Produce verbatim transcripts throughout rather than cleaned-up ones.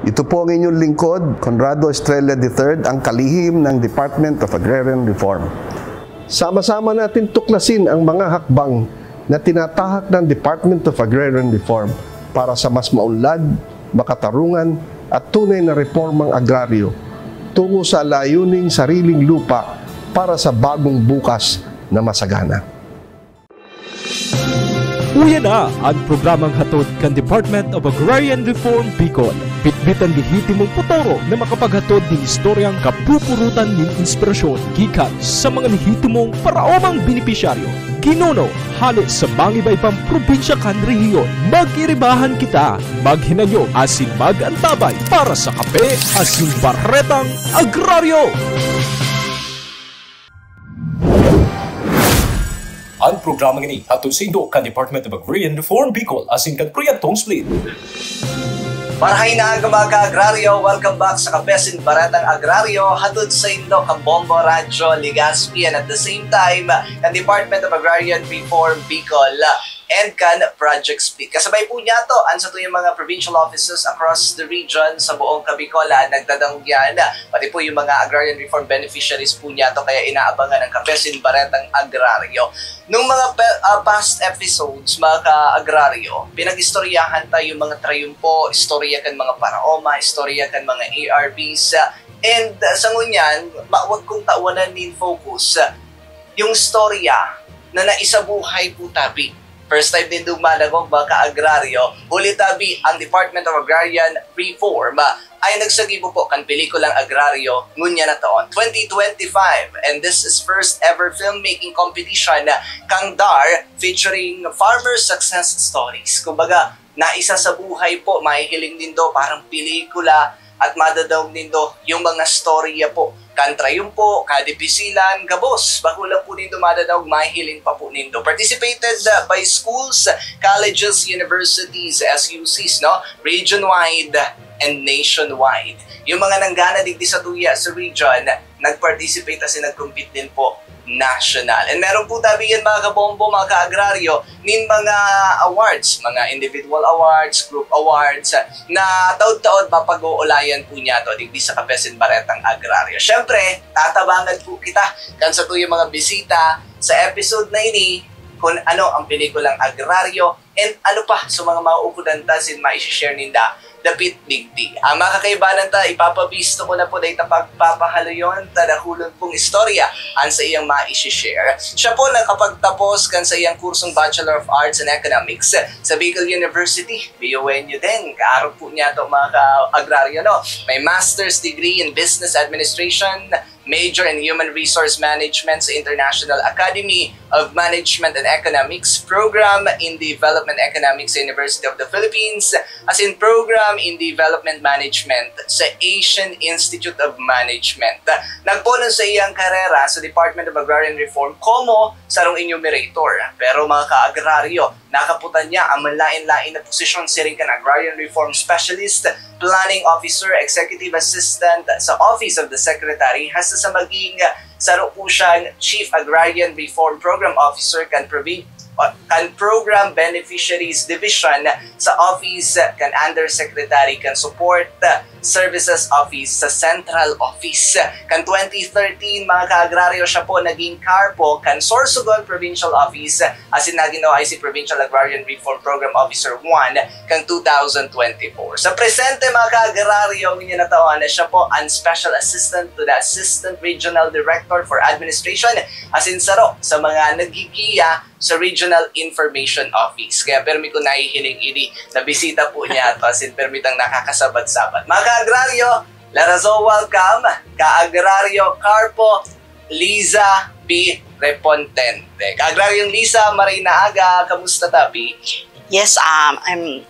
Ito po ang inyong lingkod, Conrado Estrella the third, ang kalihim ng Department of Agrarian Reform. Sama-sama natin tuklasin ang mga hakbang na tinatahak ng Department of Agrarian Reform para sa mas maunlad, makatarungan at tunay na reformang agraryo tungo sa layuning sariling lupa para sa bagong bukas na masagana. Uya na an programang hatod kan Department of Agrarian Reform Bicol. Bitbit an lehitimong potoro na makapaghatod nin istoryang kapupurutan nin inspirasyon gikan sa mga lehitimong paraomang benepisyaryo, ginuno, hale sa mangiba-ibang probinsya kan rehiyon. Mag-iribahan kita, maghinanyog asin mag-antabay para sa Kape asin Baretang Agraryo! An programang ini hatod saindo kan Department of Agrarian Reform Bicol asin kan Proyektong Split. Marahay na aga, mga ka-agraryo! Welcome back sa Kape asin Baretang Agraryo, hatod saindo kan Bombo Radyo Legazpi and at the same time kan Department of Agrarian Reform Bicol and kan Project Split. Kasabay po niya to, ang satuyang mga provincial offices across the region sa buong Kabicolan nagdadangog yan. Pati po yung mga agrarian reform beneficiaries po niya to, kaya inaabangan ang Kape asin Baretang Agraryo. Nung mga pe- ah, past episodes, mga ka-agraryo, pinag-istoryahan tayo yung mga trayumpo, istorya kan mga paraoma, istorya kan mga A R Bs, ah, and ah, sa ngunyan, ma- wag kong tawanan nin focus, ah, yung istorya na naisabuhay po tabi. First time din dumadangog, mga ka-agraryo, huli tabi ang Department of Agrarian Reform, ah, ay nagsagibo po kan pelikulang agraryo ngunyan na taon, twenty twenty-five. And this is first ever filmmaking competition kan DAR featuring Farmer Success Stories. Kumbaga, naisasabuhay po, mahihiling nindo, parang pelikula, at madadangog nindo yung mga storya po kan trayumpo, kadipisilan, gabos, bako lang po nindo madadangog, mahihiling pa po nindo. Participated uh, by schools, colleges, universities, S U Cs, no? Region-wide and nationwide. Yung mga nanggana digdi sa tuya sa region, nag-participate kasi nag-compete din po national. And meron po tabi yan, mga kabombo, mga ka-agraryo, nin mga awards, mga individual awards, group awards, na taod-taod mapag-oolayan po niya to digdi sa Kape asin Baretang Agraryo. Siyempre, tatabangan po kita kan satuyang mga bisita sa episode na ini, kung ano ang pelikulang agraryo, and ano pa sa mga mauukodan ta sin maisi-share ninda dapit digdi. Ang mga kakaibanan ta, ipapabisto ko na po dahil ta pagpapahaloyon ta dakulon pong istorya ang sa iyang maisi-share. Siya po nakapagtapos kan sa iyang kursong Bachelor of Arts in Economics sa Bicol University, B U N U din. Kaarog po niya to, mga ka-agraryo, no? May master's degree in business administration, major in Human Resource Management sa International Academy of Management and Economics, program in Development Economics sa University of the Philippines, as in program in Development Management sa Asian Institute of Management. Nagpuno sa iyang karera sa Department of Agrarian Reform como sarong enumerator. Pero, mga ka-agraryo, nakaputan niya ang manlaen-laen na posisyon siring kan Agrarian Reform Specialist, Planning Officer, Executive Assistant sa Office of the Secretary, hasta sa maging saro po siyang Chief Agrarian Reform Program Officer kan provi- uh, kan Program Beneficiaries Division sa Office kan Undersecretary kan Support Services Office sa Central Office. Kan twenty thirteen, mga ka-agraryo, siya po naging CARPO kan Sorsogon Provincial Office, asin naging O I C Provincial Agrarian Reform Program Officer one kan two thousand twenty-four. Sa presente, mga ka-agraryo, ngunyan na taon, siya po ang Special Assistant to the Assistant Regional Director for Administration, asin saro sa mga nagigiya sa Regional Information Office. Kaya permi ko nahihiling ini na bisita po niya ato, asin permi tang nakakasabat-sabat. Mga ka-agraryo, let us all welcome ka-agraryo CARPO Liza P. Repontente. Ka-agraryong Liza, maray na aga. Kamusta ta, Pi? Yes, um, I'm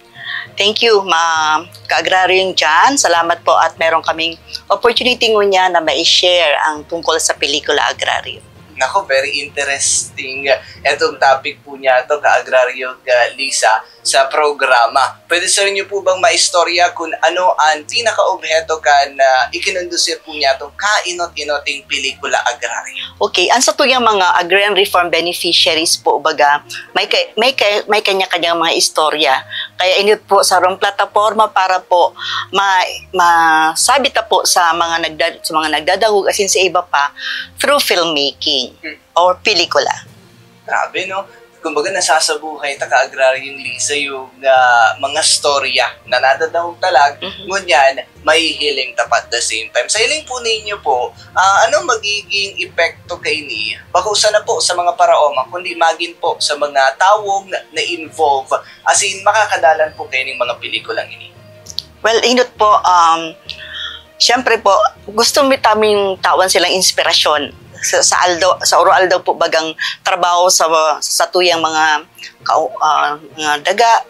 Thank you, ma Ka-Agraryong Jan. Salamat po at meron kaming opportunity ngunyan na ma-share ang tungkol sa pelikula agraryo. Nako, very interesting. Etong topic po niya to, ka-agraryong ah, Lisa, sa programa. Pwede sa inyo po bang maistorya kung ano ang pinaka-obheto kan ah, ikinondusir po niya tong kainot-inoting pelikula agraryo? Okay, ang satuyang mga agrarian reform beneficiaries po, baga, may, ka- may, ka- may kanya-kanyang mga istorya. Kaya ini po sarong plataporma para po ma-, masabi ta po sa mga nagda-, sa mga nagdadangog, asin sa iba pa, through filmmaking or pelikula. Grabe, no? Kumbaga, nasasabuhay ta, Ka-Agraryong Liza, yung ah, mga storya na nadadangog ta lang, Mhm. ngunyan, mahihiling ta pa at the same time. Sa hiling po ninyo po, ah, ano magiging epekto kaini? Bako sana po sa mga paraoma, kundi magin po sa mga tawong na-involve, as in, makakadalan po kayo ng mga pelikulang ini. Well, inot po, um, siyempre po, gusto mi taming tawan silang inspirasyon sa, sa aldaw, sa oro-aldaw po bagang trabaho sa, sa tuyang mga kau-, ah, mga daga.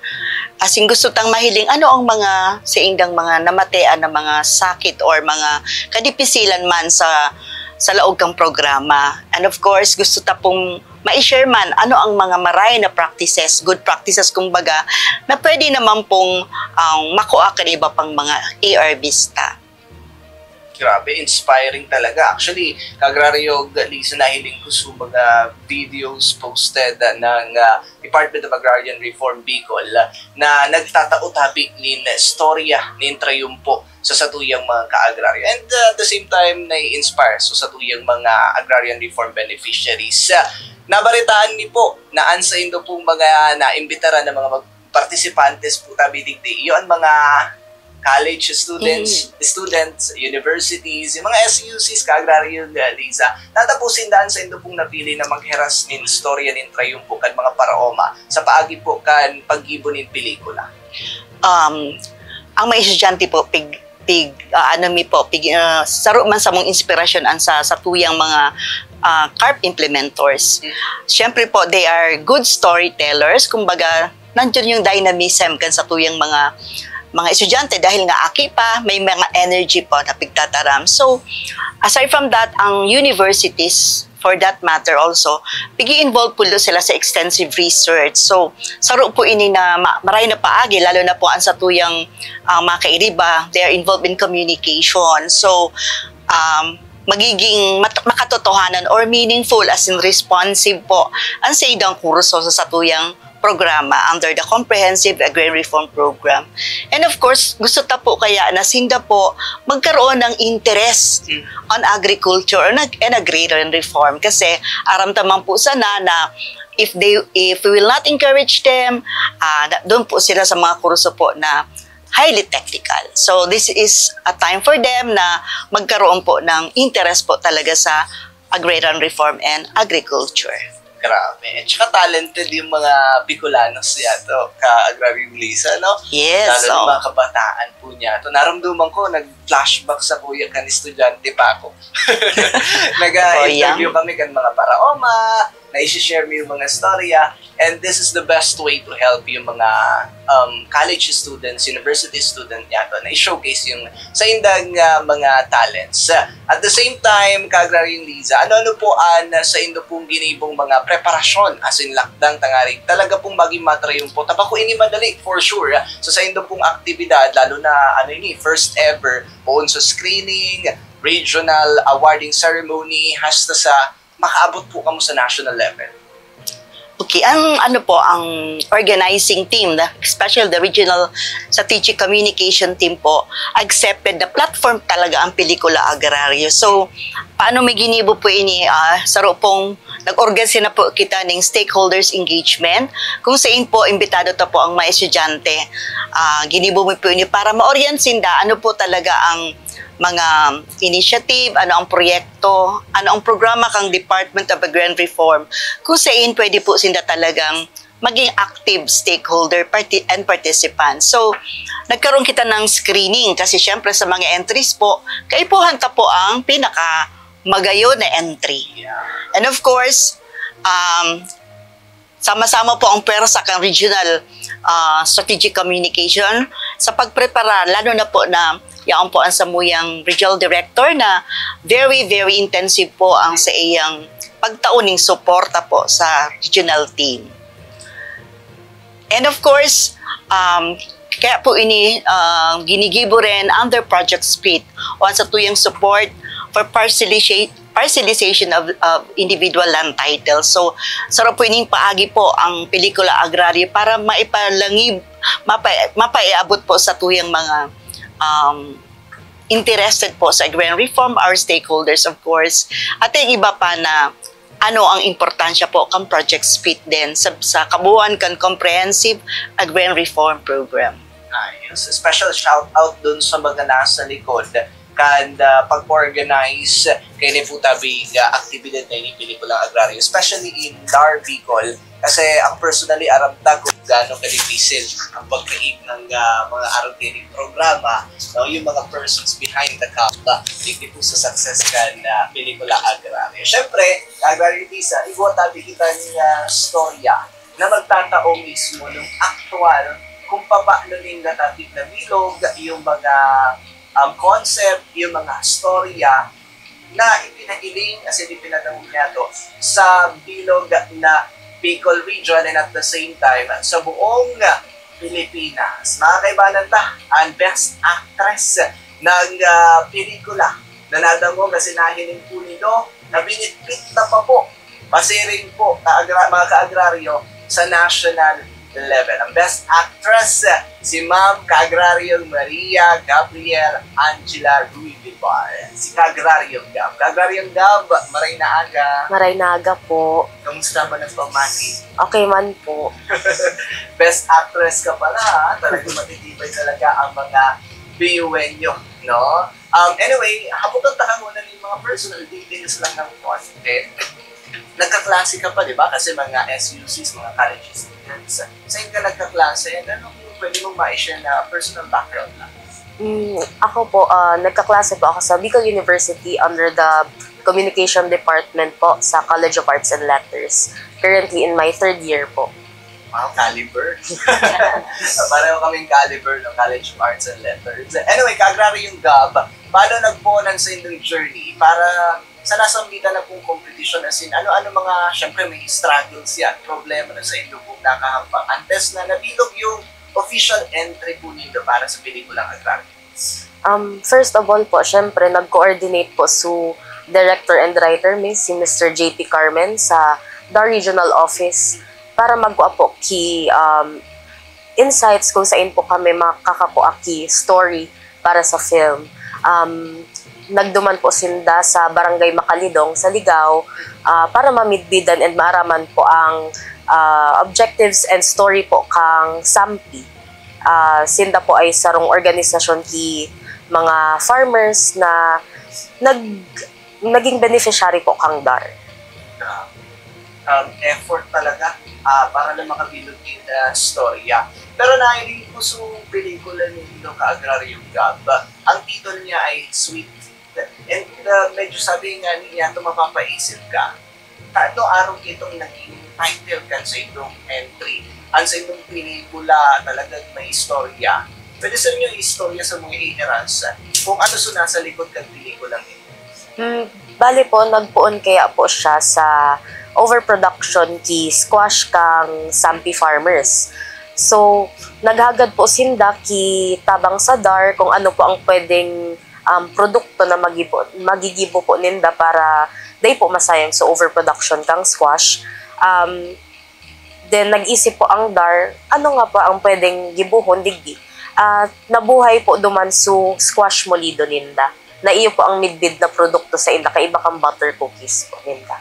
Asin gusto tang mahiling ano ang mga sa indang mga namatean na mga sakit or mga kadipisilan man sa, sa laog kang programa. And of course, gusto ta pong ma-share man ano ang mga maray na practices, good practices kumbaga, na pwede naman pong, ang makua kan iba pang mga A R Bs ta. Grabe, inspiring talaga. Actually, Ka-Agraryo Liza, nahiling ko sa mga videos posted ng ah, Department of Agrarian Reform Bicol na nagtatao tabi nin storya nin trayumpo sa satuyang mga ka-agraryo. And uh, at the same time, nai-inspire so satuyang mga agrarian reform beneficiaries. Uh, nabaritaan mi po na an saindo pong mga naimbitaran na mga mag- participantes po tabi digdi, iyo ang mga college students, students, universities, yung mga S U Cs, Ka-Agraryo Liza. Natapusin daan saindo pong napili na maghiras nin istorya nin trayumpo kan mga paraoma sa paagi po kan paggibo nin pelikula. Um, ang mga estudyante po, pig, pig, ah, ano mi po, pig, ah, saro man sa mong inspirasyon ang sa, sa tuyang mga ah, carp implementors. Siyempre po, they are good storytellers. Kumbaga, nandiyan yung dynamism kan sa tuyang mga mga estudyante dahil nga aki pa, may mga energy po na pigtataram. So, aside from that, ang universities, for that matter also, pigi-involve po sila sa extensive research. So, saro po ini na ma- maray na paagi, lalo na po ang sa tuyang ah, mga kairiba, they are involved in communication. So, um, magiging mat- makatotohanan or meaningful, as in responsive po, ang sa idang kurso sa satuyang programa under the Comprehensive Agrarian Reform Program. And of course, gusto ta po kaya na sinda po magkaroon ng interest Mm. on agriculture and, ag- and agrarian reform. Kasi aram ta man po sana na if they if we will not encourage them, ah, na- doon po sila sa mga kurso po na highly technical. So this is a time for them na magkaroon po ng interest po talaga sa agrarian reform and agriculture. Grabe. At saka talented yung mga Bicolanos yato, Ka-Agraryo Liza, no? Yes, Lalo so, ng mga kabataan po niya. To, naramdaman ko, nag-flashback sa kuya kan estudyante pa ako. Nag-interview Oh, yeah. kami kan mga paraoma, na isi-share mo yung mga storya, and this is the best way to help yung mga um, college students, university student yato, na i-showcase yung sa indang ah, mga talents. At the same time, Ka-Agraryo Liza, ano-ano po an sa indo pong ginibong mga preparasyon, as in lakdang tangarig talaga pong maging matrayumpo? Tabako ini madali, for sure. So sa indo pong aktibidad, lalo na ano ini, first ever, poon sa screening, regional awarding ceremony, hasta sa makaabot po kamo sa national level. Okay, ang ano po, ang organizing team, the, especially the regional strategic communication team po, accepted na platform talaga ang Pelikula Agraryo. So, paano may ginibo po ini? Ah, saro pong nag-organize na po kita ng stakeholders engagement, kung saan po imbitado ta po ang mga estudyante. Ah, ginibo mo po ini para ma-orient sinda ano po talaga ang mga initiative, ano ang proyekto, ano ang programa kang Department of Agrarian Reform, kung saan pwede po sinda talagang maging active stakeholder parti- and participant. So, nagkaroon kita ng screening kasi syempre sa mga entries po, kaipuhan ta po ang pinaka magayon na entry. Yeah. And of course, um, sama-sama po ang pwersa kan regional ah, strategic communication sa pagprepara, lalo na po na yaon po ang samuyang regional director na very, very intensive po ang sa iyang pagtao ning suporta po sa regional team. And of course, um, kaya po ini ah, ginigibo rin under Project SPIT o ang sa tuyang support for parcelization, parcelization of, of individual land titles. So, saro po ining paagi po ang Pelikula Agraryo para maipalangib mapa, mapaiabot po sa tuyang mga um, interested po sa agrarian reform, our stakeholders, of course, at yung iba pa na ano ang importansya po kan Project SPIT din sa, sa kabuuan kan Comprehensive Agrarian Reform Program. Ayos. Special shout out dun sa mga nasa likod kan uh, pag-organize kay ni po tabing uh, aktibidad na ini pelikulang agraryo, especially in DAR Bicol. Kasi ako personally, aram ta kung gaano ka-difícil ang pag-create ng uh, mga arang programa, no? Yung mga persons behind the camera, digdi po sa success kan uh, pelikula agraryo. Siyempre, agraryo Tisa, igwa tabi kita ng uh, storya na magtatao mismo ng aktual kung paano ninda tabi na bilog yung mga um, concept, yung mga storya na ipinahiling as in ipinadangog niya to sa bilog na Bicol region and at the same time sa buong Pilipinas. Mga kaibanan ta, ang best actress ng uh, pelikula na nadangog as in nahiling po nito na binitbit na pa po pasiring po ka mga kaagraryo sa national level. Ang best actress, si Ma'am Kaagraryong Maria Gabriel Angela Ruy Vivar. Si Kaagraryong Gab. Kaagraryong Gab, maray na aga. Maray na aga po. Kamusta ba ng pamati? Okay man po. Best actress ka pala ha. Talagang matitibay talaga ang mga biyuwen nyo, no? Um, anyway, habutan ta ka muna ng mga personal details lang ng konti. Nagkaklase ka pa, di ba? Kasi mga S U Cs, mga college students. Saan ka nagkaklase? And ano kung pwede mong ma-share na personal background lang? Mm, ako po, uh, nagkaklase po ako sa Bicol University under the Communication Department po sa College of Arts and Letters. Currently in my third year po. Wow, caliber. Pareho kaming caliber ng College of Arts and Letters. Anyway, Kaagraryong Gab, paano nagpunan sa inyong journey para sa nasambitan na pong competition, as in, ano-ano mga, syempre may struggles yan, problema na sa inyo pong nakahampang antes na nabilog yung official entry po nindo para sa pelikulang Agraryo? Um, first of all po, syempre, nag-coordinate po su director and writer mi, si Mister J P Carmen sa DAR Regional Office para magkua po ki um, insights kung sain po kami makakakua ki story para sa film. Um, nagduman po sinda sa Barangay Macalidong sa Ligao uh, para mamidbidan and maaraman po ang uh, objectives and story po kang SAMPI. Uh, sinda po ay sarong organisasyon ki mga farmers na nag naging beneficiary po kang DAR. Um, effort talaga uh, para lang makabilog yung uh, storya. Pero nailing ko sa pelikula ni Ino Kaagraryong Gab. Ang title niya ay Sweet. And uh, medyo sabi nga niya, ito mapapaisip ka, ano arog itong naging title kan sa itong entry? Ang sa itong pelikula talagang may istorya. Pwede sa inyo istorya sa mga iheras kung ano sa nasa likod kan pelikulang ito. Hmm, bali po, nagpoon kaya po siya sa overproduction ki squash kang Sampi farmers. So, naghagad po sinda ki tabang sa DAR kung ano po ang pwedeng um, produkto na magibo, magigibo po ninda para dai po masayang sa overproduction kang squash. Um, then, nag-isip po ang DAR, ano nga po ang pwedeng gibohon digdi? At nabuhay po duman su squash molido ninda. Na iyo po ang midbid na produkto sa inda, kaiba kang butter cookies po ninda.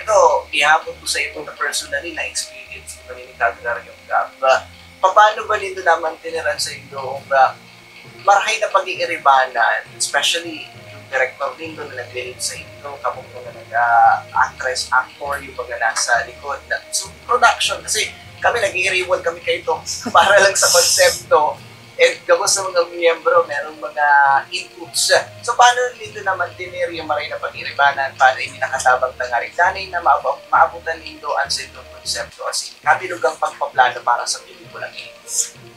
Ito, ihapon ko sa imo na personally na experience ko ni Kagnar yung Gab. Paano ba nindo naman tiniran sa indo ang uh, marahay na pag-iiribanan, especially yung director nindo na nag-lead sa indo, kamo po na nag-actress, actor, yung mga nasa likod. So, production, kasi kami nag-iiriwan kami kayo para lang sa konsepto. And gabos sa mga miyembro, merong mga inputs. So, paano nindo naman tinir yung maray na pag-iribanan? Paano ini nakatabang tangarig danay na maab- maabutan nindo ang sentong konsepto? As in, kabilog ang pagpaplano para sa pelikulang ini.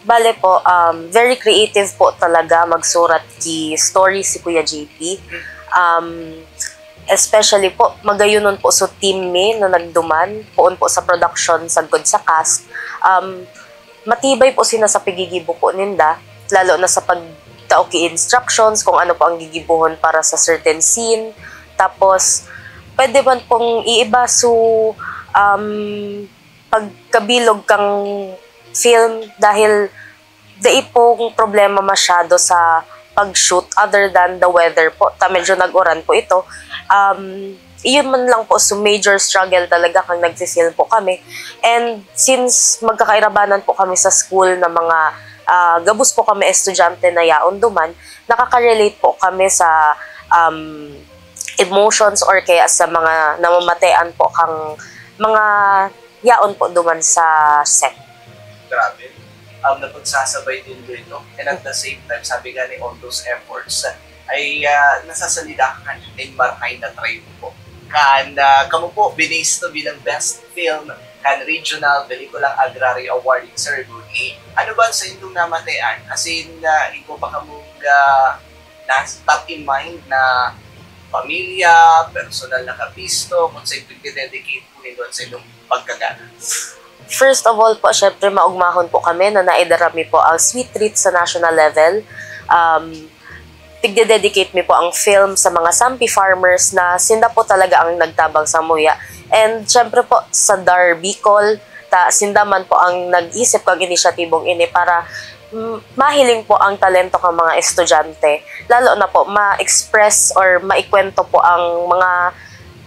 Bale po, um, very creative po talaga magsurat ki story si Kuya J P. Um, especially po, magayunon po so team mi na nagduman, poon po sa production, sagkod sa cast. Um, matibay po sina sa pigigibo po ninda, lalo na sa pagtao ki instructions kung ano po ang gigibuhon para sa certain scene. Tapos, pwede man pong iiba so um, pagkabilog kang film dahil dai pong problema masyado sa pag-shoot other than the weather po. Ta medyo nag-uran po ito. Um, iyon man lang po, so major struggle talaga kang nagfi-film po kami. And since magkakairabanan po kami sa school na mga, ah, gabos po kami estudyante na yaon duman, nakaka-relate po kami sa, um, emotions or kaya sa mga namamatean po kang mga yaon po duman sa set. Grabe. Um, napagsasabay din doon, no? And at the same time, sabi nga ni all those efforts, ay, ah, nasasalida ka kan ning marahay na triunpo. Kan, ah, kamo po, binisto bilang best film kan Regional Pelikulang Agraryo Awarding Ceremony. Ano ba sa indong namatean? As in, ah, igwa ba kamong, ah, nas top in mind na pamilya, personal na kapisto, kung sa ipagdededicate po nindo sa indong pagkagana? First of all po, syempre, maugmahon po kami na naidara mi po ang sweet treat sa national level. Um, tigdededicate mi po ang film sa mga Sampi farmers na sinda po talaga ang nagtabang sa muya. And syempre po, sa dar Bicol, ta sinda man po ang nag-isip kang inisyatibong ini para, mm, mahiling po ang talento kang mga estudyante. Lalo na po, ma-express or maikwento po ang mga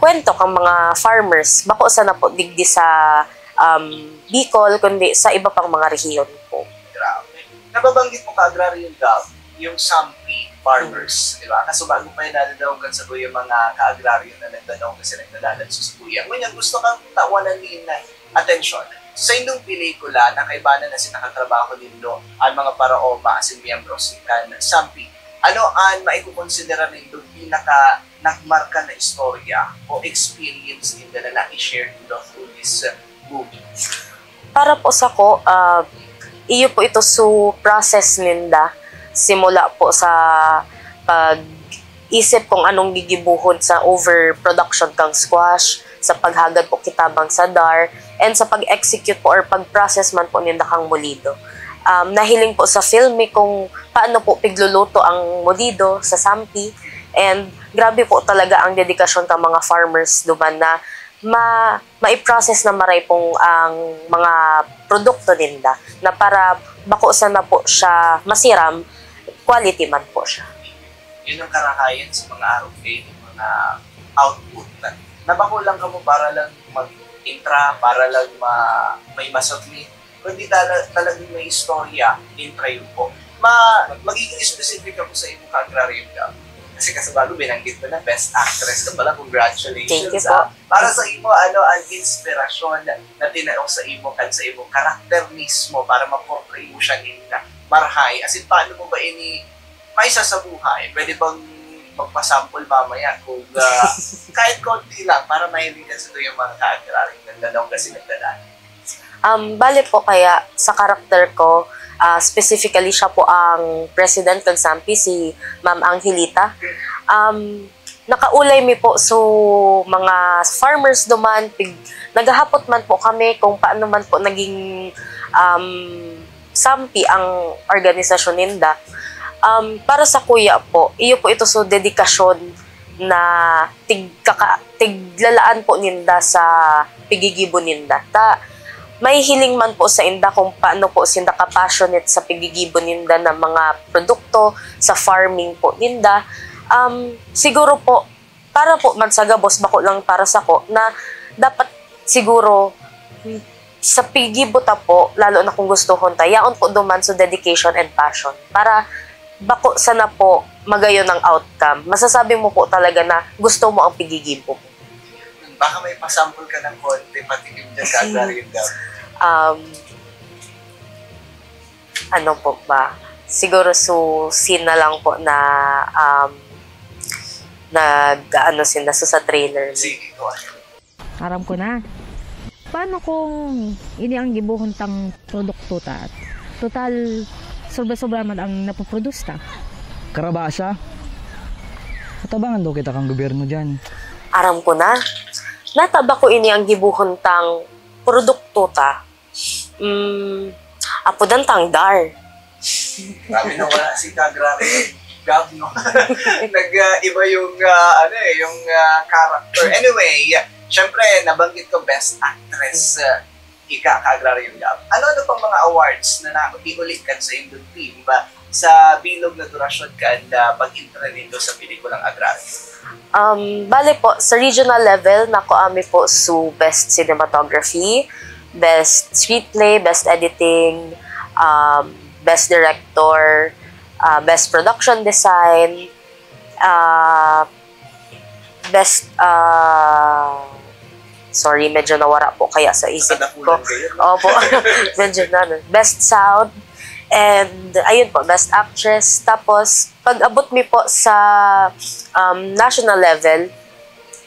kwento kang mga farmers. Bako sana po digdi sa, um, Bicol, kundi sa iba pang mga rehiyon po. Grabe. Nababanggit mo ka-agraryo, Gab, yung Sampi farmers, di ba? Kaso bago pa yan, nadadaog kan sago yung mga ka-agraryo na nagdadaog kasi nagdadalan sa sago yan. Ngunyan, gusto kang tawanan nin atensyon. Sa indong pelikula, nakaibanan na sin nakatrabaho nindo ang mga paraoma asin miyembros kan Sampi. Ano an maikukonsidera nindo pinaka nagmarka na istorya o experience ninda na nai-share nindo through this, uh, movie? Para po sako, ah, iyo po ito su process ninda. Simula po sa pag-isip kung anong gigibuhon sa overproduction kang squash, sa paghagad po kitabang sa dar, and sa pag-execute po or pag-process man po ninda kang molido. Um, nahiling po sa film mi kung paano po pigluluto ang molido sa Sampi, and grabe po talaga ang dedikasyon kang mga farmers duman na ma mai-process na maray pong ang mga produkto ninda na para bako sana po siya masiram, quality man po siya. Yun ang karahayan sa mga R O K, yung mga output na, na bako lang kamo para lang mag-intra, para lang ma, may masubmit, kundi tala, talagang may istorya, intra yun po. Ma, magiging specific ako sa imo ka-agrarian ka. Kasi kasi bago binanggit mo na best actress ka pala, congratulations. Thank you ah. po. Para sa imo, ano ang inspirasyon na tinao sa imo kan sa imo karakter mismo para ma-portray mo siya nin marahay? As in, paano mo ba ini maisa sa buhay? Pwede bang magpa-sample mamaya kung ah, kahit konti lang para mahiling ka sa tuyang mga ka-agrarian nagdadaog kasi nagdadaog? Um, bale po kaya sa karakter ko, ah, specifically siya po ang president kang Sampi, si Ma'am Angelita. Um, nakaulay mi po so mga farmers duman, pig, naghahapot man po kami kung paano man po naging, um, Sampi ang organisasyon ninda. Um, para sa kuya po, iyo po ito so dedikasyon na tig, kaka, tiglalaan po ninda sa pigigibo ninda. Ta, may hiling man po sa inda kung paano po sinda ka-passionate sa pigigibo ninda ng mga produkto sa farming po ninda. Um, siguro po, para po man sa gabos, bako lang para sako, na dapat siguro sa pigibo ta po, lalo na kung gustohon ta, yaon po duman so dedication and passion. Para bako sana po magayon ang outcome. Masasabi mo po talaga na gusto mo ang pigigibo mo. Baka may pasample ka ng konti, patikim dyan sa agrarian daw. Um, ano po ba? Siguro so scene na lang po na, um, nag-ano sila so sa trailer. Sige, go ahead. Aram ko na. Paano kung ini ang gibohon tang produkto ta? Total, sobra-sobra man ang napoproduce ta. Karabasa. Atabangan daw kita kang gobyerno dyan. Aram ko na. Nataba ko ini ang gibohon tang produkto ta. Mm, apodan tang dar. Grabe na wala si Kagrari. Gab, no? Nag-iba yung, ah, ano eh, yung ah, character. Anyway, syempre, nabanggit ko best actress. ah, ika ka Agrarian Gab, ano-ano pang mga awards na naihuli kan sa indong team ba sa bilog na durasyon kan, ah, pag-entra nindo sa pelikulang Agrarian? Um, bale po, sa regional level, nakuha mi po su Best Cinematography, Best Screenplay, Best Editing, um, Best Director, uh, Best Production Design, uh, Best, uh, sorry, medyo nawara po kaya sa isip ko. Nakadakulan kayo, no? Opo, medyo na. Best Sound, and ayun po, Best Actress. Tapos, pag abot mi po sa um, national level,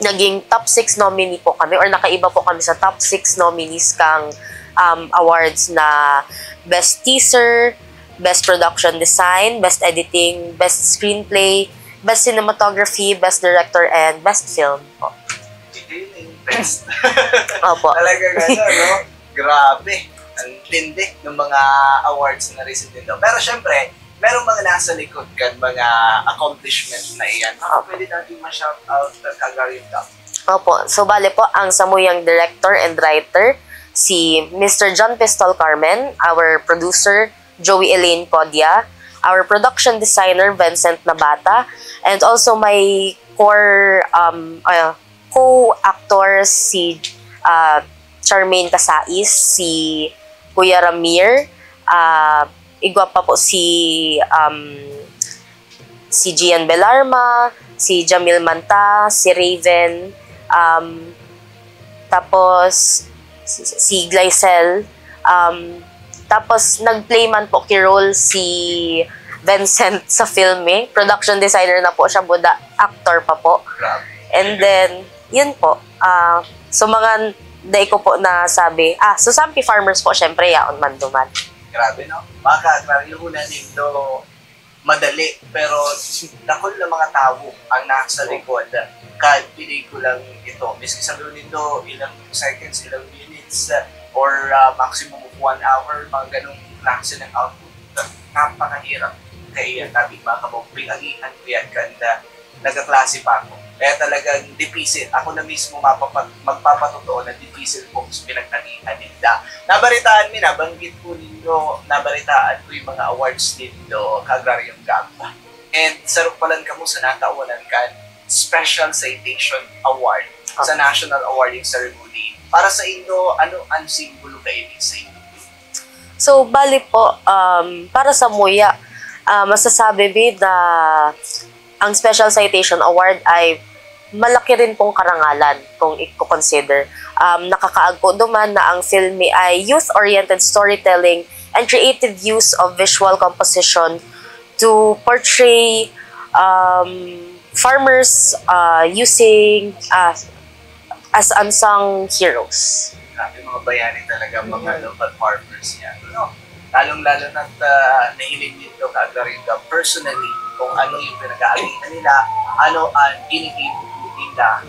naging top six nominee po kami or nakaiba po kami sa top six nominees kang um, awards na Best Teaser, Best Production Design, Best Editing, Best Screenplay, Best Cinematography, Best Director, and Best Film po. Ito yun yung best. Opo. Talagang ano, no? Grabe. Ang tindi ng mga awards na receive nito. Pero syempre, merong mga nasa likod kan mga accomplishment na iyan. Baka pwede natin ma-shout out sa Calgary Cup. Opo. So, bale po, ang samuyang director and writer, si Mister John Pistol Carmen, our producer, Joey Elaine Podia, our production designer, Vincent Nabata, and also my core um, uh, co-actors, si uh, Charmaine Casais, si Kuya Ramir, uh, igwa pa po si um, si Gian Belarma, si Jamil Manta, si Raven, um, tapos si, si Glycel, um, tapos nag-play man po ki role si Vincent sa film eh. Production designer na po siya, buda actor pa po. Grabe. And then, yun po. Uh, so mga dai ko po nasabi. Ah, so Sampi Farmers po, syempre, yaon man duman. Grabe, no? Baka, grabe yung una nindo madali, pero dakul na mga tawo ang nasa likod kan pelikulang ito. Miski sabihin nindo ilang seconds, ilang minutes, uh, or uh, maximum of one hour, mga ganong klase ng output. Napakahirap. Kaya tabi mga kabog, pinag-iihan ko yan kan uh, nagkaklase pa ako. Kaya talagang dipisil. Ako na mismo mapapa- magpapatotoo na dipisil po sa pinagkanihan ninda. Nabaritaan mi, nabanggit po ninyo, nabaritaan ko yung mga awards ninyo, Kagraryong Gab. And sarok palan kamo sa nakawanan kan Special Citation Award sa National Awarding Ceremony. Para sa inyo, ano ang simbolo kaini sa inyo? So, bali po, um, para sa muya, uh, masasabi mi na ang Special Citation Award ay malaki rin pong karangalan kung i-consider. Um, nakakaagpo duman na ang filme ay youth-oriented storytelling and creative use of visual composition to portray um, farmers uh, using uh, as unsung heroes. Grabe, mga bayani talaga, mga local farmers niya. No? Lalong-lalo na't uh, nahiling nito ka Aglaringa personally kung ano yung pinag-aagihan nila, ano ang iniibig nila,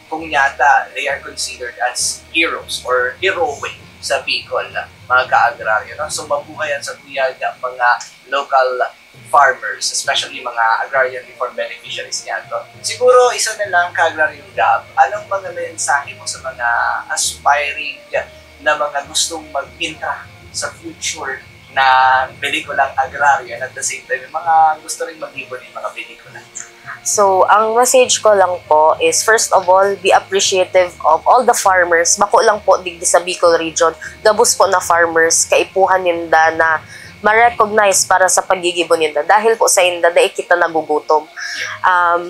kung yata they are considered as heroes or heroic sa Bicol, mga ka-agraryo. No? So mabuhay ang sa kuyag ang mga local farmers, especially mga agrarian reform beneficiaries niya to. Siguro isa na lang, Ka-Agraryong Gab, anong mga mensahe mo sa mga aspiring na mga gustong mag-intra sa future na pelikulang agrarian at the same time yung mga gusto rin mag-ibon ng mga pelikula? So, ang message ko lang po is, first of all, be appreciative of all the farmers. Bako lang po digdi sa Bicol region, gabos po na farmers, kaipuhan ninda na ma-recognize para sa paggigibo ninda. Dahil po sa inda, dai kita nagugutom. Um,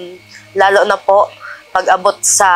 lalo na po, pag-abot sa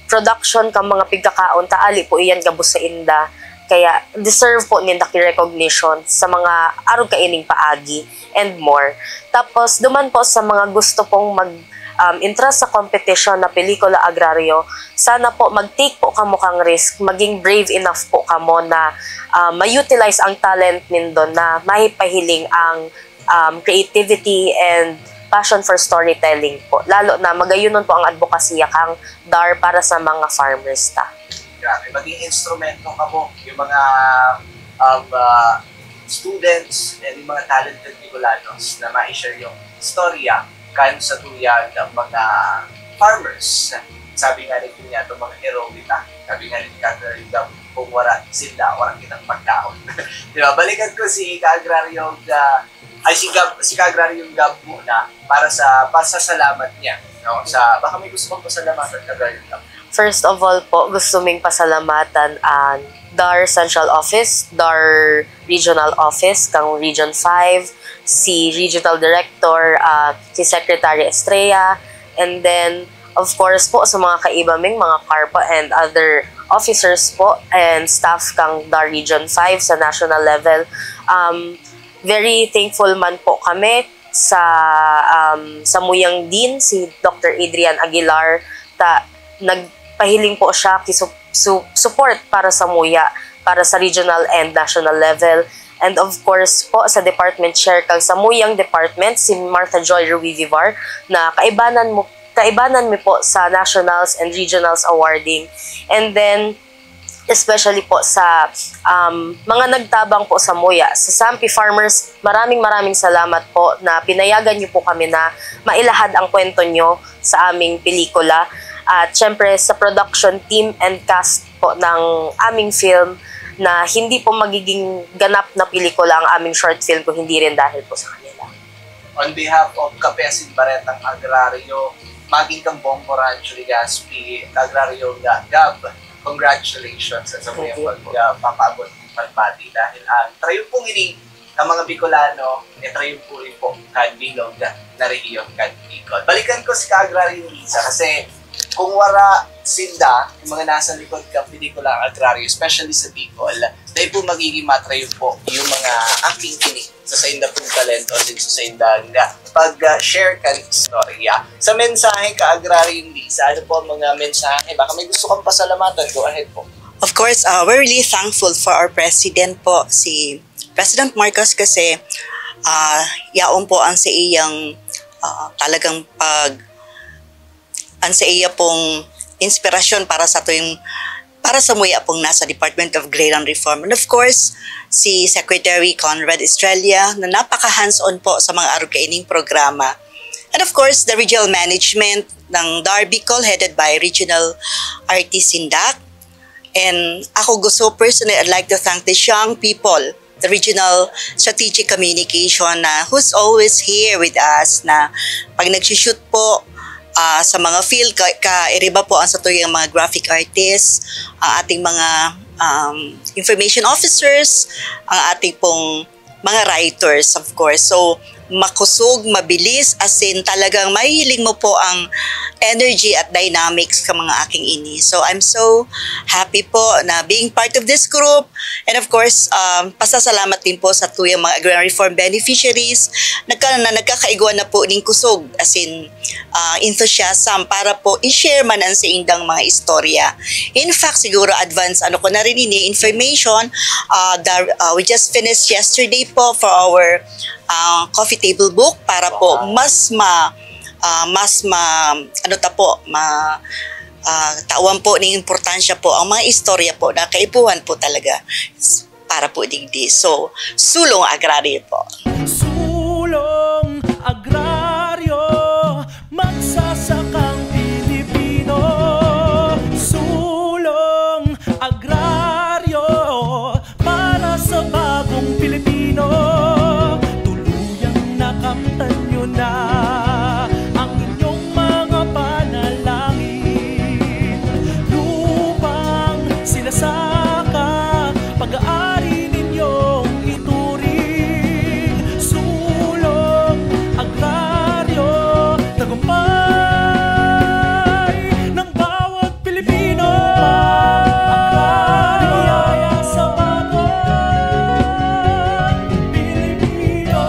production kan mga pigkakaon, ta ali po iyan gabos sa inda. Kaya deserve po ninda ki recognition sa mga arog kaining paagi and more. Tapos, duman po sa mga gusto pong mag um, intra sa competition na pelikula agraryo, sana po mag-take po kamo kang risk, maging brave enough po kamo na um, ma-utilize ang talent nindo na mahipahiling ang um, creativity and passion for storytelling po. Lalo na magayonon po ang advokasya kang D A R para sa mga farmers ta. Grabe, maging instrumento kamo, yung mga um, uh, students and yung mga talented Bicolanos na ma-share yung storya kan sa tuyag ang mga farmers. Sabi nga ni Kuya, itong mga hero kita. Sabi nga ni Catherine Gab, Kung wala sila, wala kitang pagkaon. Di ba? Balikan ko si Kaagraryong, ah, ay, si Gab, si Kaagraryong Gab muna para sa pasasalamat niya, no? Sa, baka may gusto kang pasalamatan, Kaagraryong Gab. First of all po, gusto ming pasalamatan ang DAR Central Office, DAR Regional Office, kang Region five, si Regional Director, ah, si Secretary Estrella, and then, of course po, sa mga kaiba ming mga CARPA and other officers po and staff kang DAR Region five sa national level. Um, very thankful man po kami sa, um, samuyang Dean, si Doctor Adrian Aguilar, ta nagpahiling po siya ki su-, su-, support para samuya, para sa regional and national level. And of course po, sa department chair kang samuyang department, si Martha Joy Ruivivar, na kaibanan mo, kaibanan mi po sa nationals and regionals awarding. And then, especially po sa, um, mga nagtabang po samuya. Sa Sampi Farmers, maraming, maraming salamat po na pinayagan niyo po kami na mailahad ang kwento niyo sa aming pelikula. At syempre, sa production team and cast po ng aming film, na hindi po magiging ganap na pelikula ang aming short film kung hindi rin dahil po sa kanila. On behalf of Kape Asin Baretang Agraryo, maging kang Bongbong Rancho Legazpi, Agraryo Ga-, Gab, congratulations sa Thank sabayang you. pag, ah, papaabot ng pagbati dahil ang Triunfo ngini ang mga Bicolano, e Triunfo rin po kan bilog na rehiyon kan Bicol. Balikan ko si Kaagraryong Lisa kasi kung wara sinda, yung mga nasa likod kan pelikulang agraryo, especially sa Bicol, dahil po magiging matrayo po yung mga acting kini sa sainda pong talento, sa sainda nga pag-share kan istorya. Sa mensahe, Kaagraryong Lisa, ano po ang mga mensahe? Baka may gusto kang pasalamatan, go ahead po. Of course, uh, we're really thankful for our president po, si President Marcos, kasi, ah, yaon po ang sa iyang, ah, talagang pag-, ang sa iya pong inspirasyon para sa tuwing, para sa muya pong nasa Department of Agrarian Reform. And of course, si Secretary Conrad Estrella na napaka-hands-on po sa mga arog kaining programa. And of course, the regional management ng DAR Bicol headed by Regional R T Sindak. And ako gusto, personally, I'd like to thank the young people, the Regional Strategic Communication na who's always here with us, na pag nag-shoot po, ah, sa mga field, ka, ka, iriba po ang satuyang mga graphic artists, ang ating mga, um, information officers, ang ating pong mga writers, of course. So, makusog, mabilis, as in, talagang mahihiling mo po ang energy at dynamics ka mga aking ini. So, I'm so happy po na being part of this group. And of course, um, pasasalamat din po sa tuyang mga agrarian reform beneficiaries na, na nagkakaigwa na po ning kusog, as in, ah, enthusiasm para po i-share man ang saindang mga istorya. In fact, siguro advance ano ko na rin ini, information, ah, the, ah, we just finished yesterday po for our, ah, coffee table book para po Wow. mas ma-, ah, mas ma-, ano ta po, ma-, ah, tawan po ng importansya po ang mga istorya po na kaipuhan po talaga para po digdi. So, Sulong Agraryo po. Sulong Agraryo, magsasakang Pilipino. Sulong Agraryo, para sa bagong Pilipino. Tuluyang nakamtan nyo na ang inyong mga panalangin. Lupang sinasaka, pag-aari ninyong ituring. Sulong Agraryo, tagumpay ng bawat Pilipino. Agraryo sa bagong Pilipino.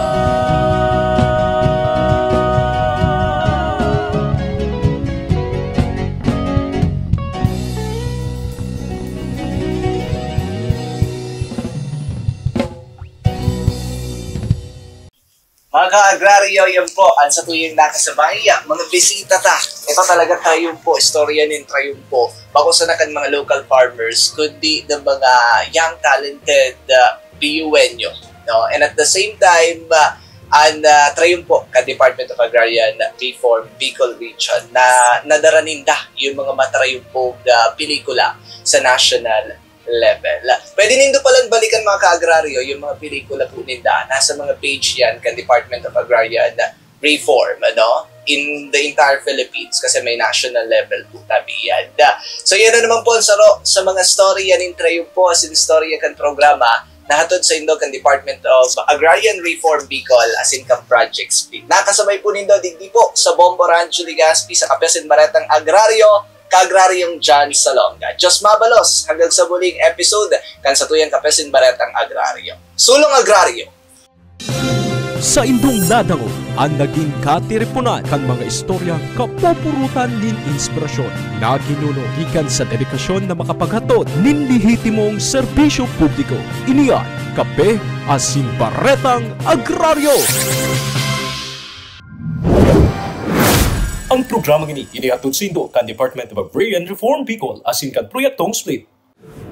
Mga ka-agraryo, yan po ang satuyang nakasabay, mga bisita ta. Ito talaga Triunfo, istorya nin Triunfo. Bako sana kan mga local farmers, kundi ng mga young talented, ah, B U N yo, no? And at the same time, ah, ang, ah, Triunfo ka Department of Agrarian Reform Bicol Region na nadara ninda yung mga matrayumpong, ah, pelikula sa national level. Pwede nindo palang balikan, mga ka-agraryo, yung mga pelikula po ninda. Nasa mga page yan kan Department of Agrarian Reform, ano? In the entire Philippines, kasi may national level po tabi yan. So, yan na naman po ang saro sa mga storya nin Triumpo, asin istorya kan programa, nahatod sa indo kan Department of Agrarian Reform Bicol, asin kan Project Speed. Nakasabay po nindo digdi po sa Bombo Radyo Legazpi sa Kape asin Baretang Agraryo, Kaagraryong John Salonga. Diyos mabalos, hanggang sa muling episode kan satuyang Kape asin Baretang Agraryo. Sulong Agraryo! Saindong nadangog an naging katiriponan kan mga istoryang kapupurutan nin inspirasyon na ginuno gikan sa dedikasyon na makapaghatod nin lehitimong serbisyo publiko. Ini an Kape asin Baretang Agraryo! Ang programang ini inihatod saindo kan Department of Agrarian Reform Bicol asin kan Proyektong Split.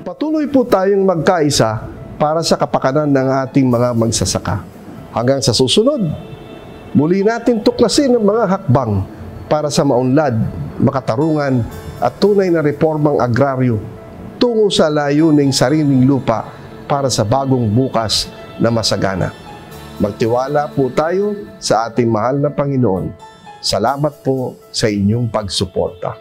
Patuloy po tayong magkaisa para sa kapakanan ng ating mga magsasaka. Hanggang sa susunod, muli natin tuklasin ang mga hakbang para sa maunlad, makatarungan at tunay na reformang agraryo tungo sa layuning sariling lupa para sa bagong bukas na masagana. Magtiwala po tayo sa ating mahal na Panginoon. Salamat po sa inyong pagsuporta.